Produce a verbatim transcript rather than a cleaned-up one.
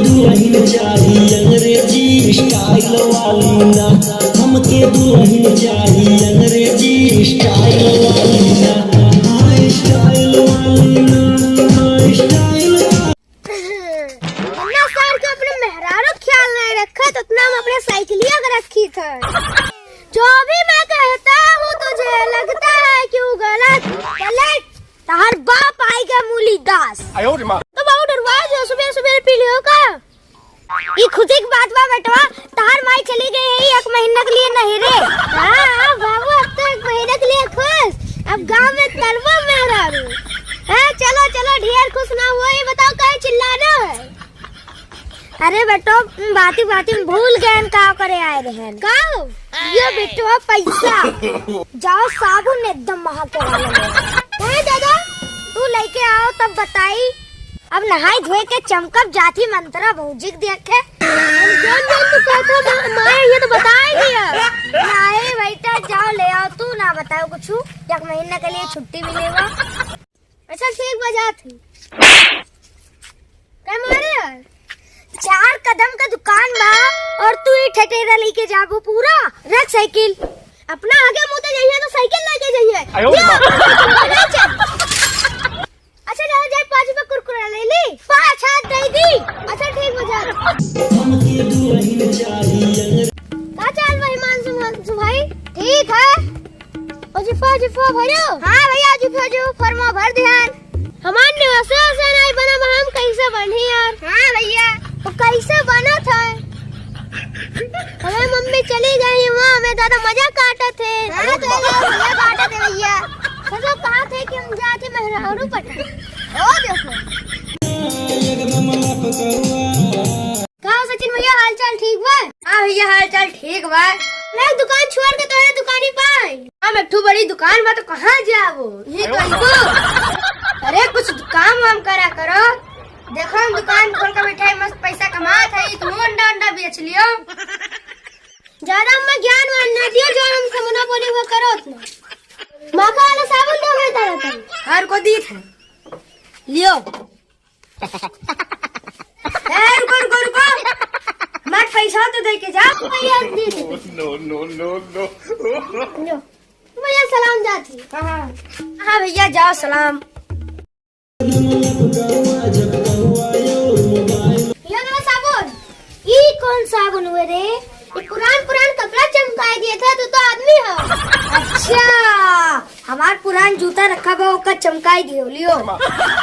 दुल्हन चाही अंग्रेजी स्टाइल वाली ना, हमके दुल्हन चाही अंग्रेजी स्टाइल वाली ना, हाँ, स्टाइल वाली ना, हाँ, स्टाइल वाली। इतना सार के अपने मेहरारू ख्याल नहीं रखा, तो उतना हम अपने साइकिलिया के रखी थे। जो भी मैं कहता हूँ तुझे लगता है क्यों गलत, पलट तहार बाप आइगा मूली दास। आयो रे माँ। तो बाबू डरवा जो सुबह सुबह पी लियो का? ई खुशी की बात बा बेटवा, तहार माई चली गई है एक महीना के लिए नहीं रे। हाँ, हाँ, बाबू, अब तो एक महीना के लिए खुश, अब गांव में तरबो मेहरारू। हाँ, चलो, चलो, ढेर खुश ना हुआ, ये बताओ काहे चिल्लाना है? अरे बेटो, बाती बाती में भूल गए का करे आए रहन। का? ये बेटवा पैसा। जाओ साबुन एकदम महके वाला ले। अरे दादा, तू लेके आओ तब बताई। अब नहाई धोए के चमकब जाती मंत्रा भौजी के देखे। हम जान जान तू कहता मा-, माए ये तो बताए दिया। नहीं बेटा, जाओ ले आओ, तू ना बताओ कुछ। एक महीना के लिए छुट्टी मिलेगा। अच्छा ठीक बा, जात ही। का मारे यार? चार कदम का दुकान बा और तू ही ठठेरा लेके जाबू पूरा। रख साइकिल। अपना आगे मुंह तो जाइए तो साइकिल लेके जाइए। आयो या, रे माँ। ले चल। अच्छा चलो जाए पाँच रुपया कुरकुरा ले ली। पाँच हाथ दे दी। अच्छा ठीक बा, जात। का चाल बा हिमांशु, हिमांशु भाई? ठीक है। ओ जिफा, जिफा भरो। हाँ भैया, जिफा, जिफा फरमा भर दिहन। हमार निवासे से नहीं बना बा, हम कैसे बनी यार? हाँ भैया। तो कैसे बनत है? हमें मम्मी चली गई वहाँ, हमें दादा मजा काटत है। हाँ, तो ये मजा काटत है भैया। मतलब कहा थे कि हम जाते मेहरारू पटा। ओ देखो। का हो सचिन भैया, हाल चाल ठीक बा? हाँ भैया, हाल चाल ठीक बा। मैं दुकान छोड़ के तोहरे दुकानी पाए। हम एक ठो बड़ी दुकान बा तो कहाँ जाबो? ये तो अइबो। अरे कुछ काम वाम करा करो। देखो हम दुकान खोल के बैठा है, मस्त पैसा कमात है, तुम अंडा अंडा बेच लियो। ज्यादा हमें ज्ञान वान ना दियो, जो हम समझना बोली वो करो उतना। माखा वाला साबुन दो मैं तारा था। हर को दी थे। लियो। ए, रुको, रुको, रुको। मत पैसा तो दे के जा। भैया, दे दे। No, no, no, no। लो। भैया, सलाम जाती। हाँ, हाँ। हाँ, भैया, जाओ, सलाम। ये लो साबुन। ई कौन साबुन हुए रे? ई पुरान, पुरान कपड़ा चमकाई दिए थे, तू तो आदमी हो। अच्छा। हमार पुरान जूता रखा बा, ओकर चमकाई दियो, लियो।